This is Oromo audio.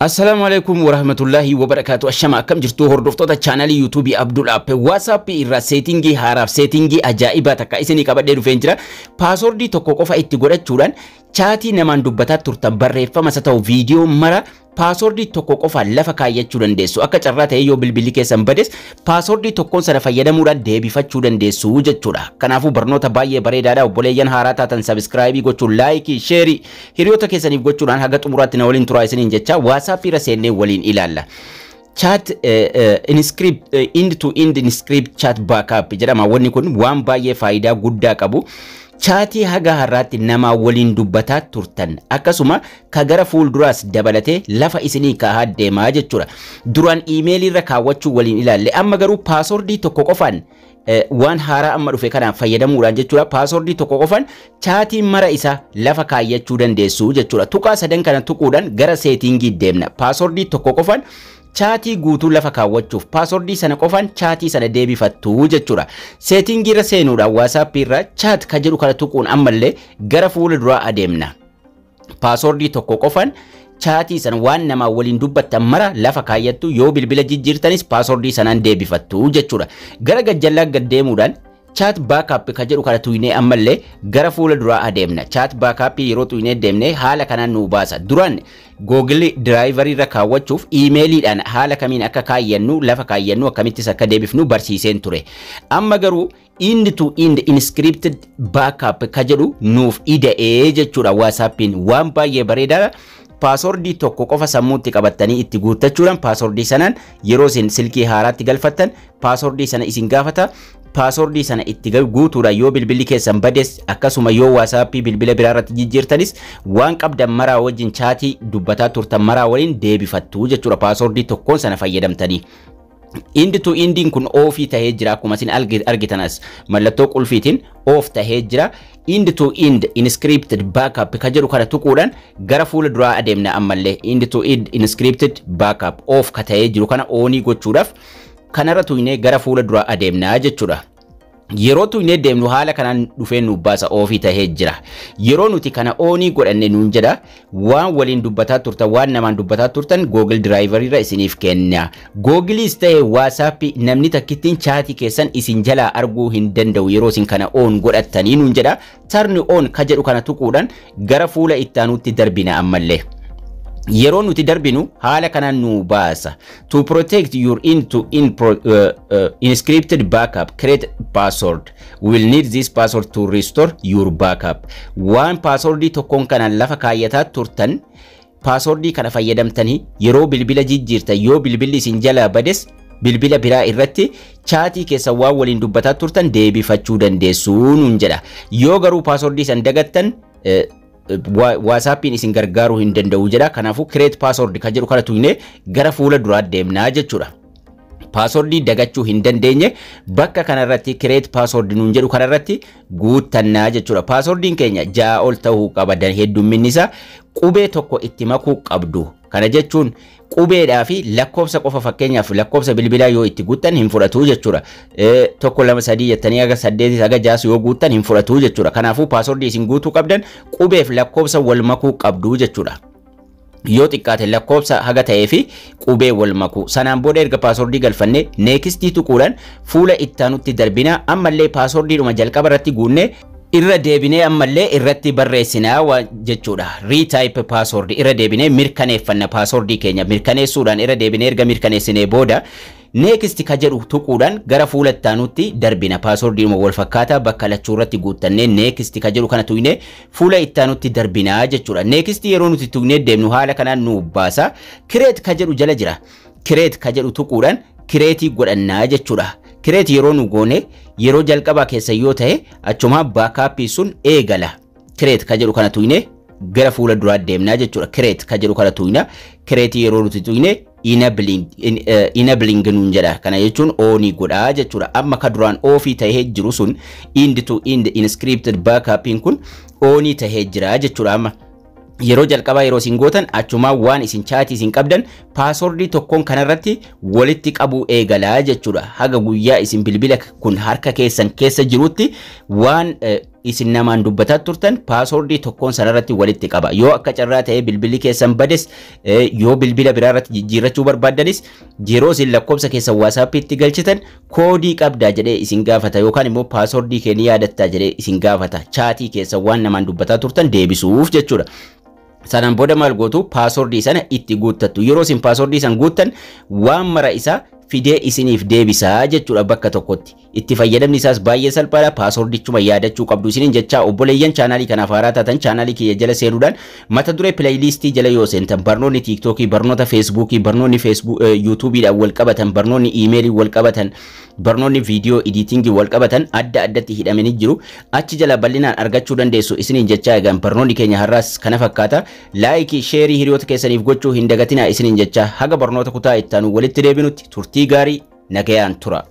Assalaamu alaikum warahmatullahi wabarakaatu. Ashama, akkam jirtu hordoftoota chaanalii YouTubeii Abdul App? WhatsApp irraa settingii haaraaf settingii ajaa'ibaa takka isinii qabadhee dhufeen jira. Passwordii tokko qofa itti godhachuudhaan chatii namaan dubbataa turtan, barreeffama isa ta'u viidiyoo mara, passwordii tokko qofaan lafa kaayyachuu dandeessu. Akka carraa ta'ee yoo bilbilli keessan bades, passwordii tokkoon sana fayyadamuudhaan deebifachuu dandeessu jechuudha. Kanaafuu barnoota baay'ee bareedaadha. Obboleeyyan haaraa taatan subscribe gochuun, like, share hiriyoota keessaniif gochuudhaan haga xumuraatti na waliin turaa isiniin jecha, WhatsApp irra seennee waliin ilaalla. Chat encrypt, end to end encrypt chat backup jedhama. Wanni kun waan baay'ee faayidaa guddaa qabu. Chatii haga har'aatti namaa waliin dubbataa turtan, akkasuma ka gara fuulduraas dabalatee lafa isinii kaa'aa deemaa jechuudha. Duraan emailii irra kaawwachuu waliin ilaalle, amma garuu passwordii tokko qofaan, waan haaraa amma dhufe kanaan fayyadamuudhaan jechuudha. Passwordii tokko qofaan chatii mara isaa lafa kaayyachuu dandeessu jechuudha. Tuqaa sadan kana tuquudhaan gara settingii deemna. Passwordii tokko qofaan chatii guutuu lafa kaawwachuuf passwordii sana qofaan chatii sana deebifattu jechuudha. Settingii irra seenuudhaan WhatsAppii irra chat ka jedhu kana tuquun ammallee gara fuula duraa adeemna. Passwordii tokko qofaan chatii sana, waan namaa waliin dubbattan mara lafa kaayyattu, yoo bilbila jijjiirtanis passwordii sanaan deebifattu jechuudha. Gara gajjallaa gad deemuudhaan chat backup ka jedhu kana tuqnee ammallee gara fuula duraa adeemna. Chat backup yeroo tuqnee deemnee haala kanaan nu baasa. Duraan Google Drive irra kaawwachuuf emailiidhaan haala kamiin akka kaayyannu, lafa kaayyannu, akkamittis akka deebifnu barsiiseen ture. Amma garuu end to end encrypted backup ka jedhu nuuf ida'ee jechuudha. WhatsAppiin waan baay'ee bareedaadha. Passwordii tokko qofa sammuutti qabattanii itti guuttachuudhaan, passwordii sanaan yeroo isin silkii haaraatti galfattan passwordii sana isin gaafata. Passwordii sana itti guutuudhaan yoo bilbilli keessan bades, akkasuma yoo WhatsAppii bilbila biraa irratti jijjiirtanis, waan qabdan maraa wajjin, chatii dubbataa turtan maraa waliin deebifattu jechuudha passwordii tokkoon sana fayyadamtanii. End to endiin kun offii tahee jira, akkuma isin argitan as mallattoo qulfiitiin off tahee jira. End to end encrypted backup ka jedhu kana tuquudhaan gara fuula duraa adeemna ammallee. End to end encrypted backup off ka tahee jiru kana onii gochuudhaaf kanarra tuqnee gara fuula duraa adeemna jechuudha. Yeroo tuqnee deemnu haala kanaan dhufee nu baasa, offii tahee jira. Yeroo nuti kana onii godhanne nuun jedha, waan waliin dubbataa turtan, waan namaan dubbataa turtan Google Drive irra isiniif kenna. Googleis ta'e WhatsApp namni takkittiin chatii keessan isin jalaa arguu hin danda'u yeroo isin kana on godhattanii nuun jedha. Turn on ka jedhu kana tuquudhaan gara fuula ittaanutti darbina ammallee. Yeroo nuti darbinu haala kanaan nu baasa. To protect your end-to-end encrypted backup, create password. We will need this password to restore your backup. Waan passwordii tokkoon kanaan lafa kaayyataa turtan, passwordii kana fayyadamtanii yeroo bilbila jijjiirtan, yoo bilbilli isin jalaa bades, bilbila biraa irratti chatii keessa waan waliin dubbataa turtan deebifachuu dandeessu nuun jedha. Yoo garuu passwordii san dagattan, WhatsAppiin isin gargaaruu hin danda'u jedha. Kanaafuu create password kan jedhu kana tuqnee gara fuula duraa deemnaa jechuudha. Passwordii dagachuu hin dandeenye bakka kanarratti create password nuun jedhu kanarratti guuttannaa jechuudha. Passwordiin keenya 6 ol ta'uu qaba, heddumminni isaa qubee tokko itti makuu qabdu. Kana jechuun qubeedhaa fi lakkoofsa qofa, fakkeenyaaf lakkoofsa bilbilaa yoo itti guuttan hin fudhatu jechuudha. Tokko, lama, sadii jettanii haga saddeetis haga jaas yoo guuttan hin fudhatu jechuudha. Kanaafuu passwordii isin guutuu qabdan qubeef lakkoofsa wal makuu qabdu jechuudha. Yoo xiqqaate lakkoofsa haga ta'ee fi qubee wal makuu. Sanaan booda erga passwordii galfannee nextii tuquudhaan fuula ittaanutti darbina. Ammallee passwordiidhuma jalqaba irratti guunnee irra deebinee ammallee irratti barreessinaa jechuudha. Retype password, irra deebinee mirkaneeffanna. Passwordii keenya mirkaneessuudhaan irra deebinee erga mirkaneessinee booda next ka jedhu tuquudhaan gara fuula ittaanutti darbina. Passwordiidhuma wal fakkaataa bakka lachuu irratti guuttannee next ka jedhu kana tuqnee fuula ittaanutti darbinaa jechuudha. Next yeroo nuti tuqnee deemnu haala kanaan nu baasa. Create ka jedhu jala jira. Create ka jedhu tuquudhaan create godhannaa jechuudha. Create yeroo nu goone, yeroo jalqabaa keessa yoo ta'e, achuma backupii sun eegala. Create ka jedhu kana tuqnee gara fuula duraa deemnaa jechuudha. Create ka jedhu kana tuqna. Create yeroo nuti tuqne enabling nuun jedha. Kana jechuun onii godhaa jechuudha. Amma ka duraan offii tahee jiru sun, end to end encrypted backupiin kun onii tahee jira jechuudha amma. Yeroo jalqabaa yeroo isin gootan achumaa waan isin chatii isin qabdan passwordii tokkoon kanarratti walitti qabuu eegalaa jechuudha. Haga guyyaa isin bilbila kun harka keessan keessa jirutti waan isin namaan dubbataa turtan passwordii tokkoon sanarratti walitti qaba. Yoo akka carraa ta'ee bilbilli keessan bades, yoo bilbila biraa irratti jijjiirrachuu barbaaddanis, yeroo isin lakkoofsa keessan WhatsAppiitti galchitan koodii qabdaa jedhee isin gaafata yookaan immoo passwordii kee ni yaadattaa jedhee isin gaafata. Chatii keessan waan namaan dubbataa turtan deebisuuf jechuudha. Sanaan booda maal gootu? Passwordii sana itti guuttattu. Yeroo isin passwordii sana guuttan waan mara isaa fidee isiniif deebisaa jechuudha bakka tokkotti. Itti fayyadamni isaas baay'ee salphaadha. Passwordichuma yaadachuu qabdu isiniin jechaa, obboleeyyan chaanaalii kanaaf haaraa taatan chaanaalii kiyya jala seenuudhaan mata duree playlistii jala yoo seentan barnoonni TikTokii, barnoota Facebookii, barnoonni YouTubeiidhaan wal qabatan, barnoonni emailii wal qabatan, barnoonni viidiyoo editingii wal qabatan adda addatti hidhamanii jiru. Achi jala bal'inaan argachuu dandeessu isiniin jechaa, egaan barnoonni keenya har'aas kana fakkaata. Likeii, shareii hiriyoota keessaniif gochuu hin dagatinaa isiniin jechaa, haga barnoota kutaa ittaanu walitti deebinutti turtii gaarii, nagayaan tura.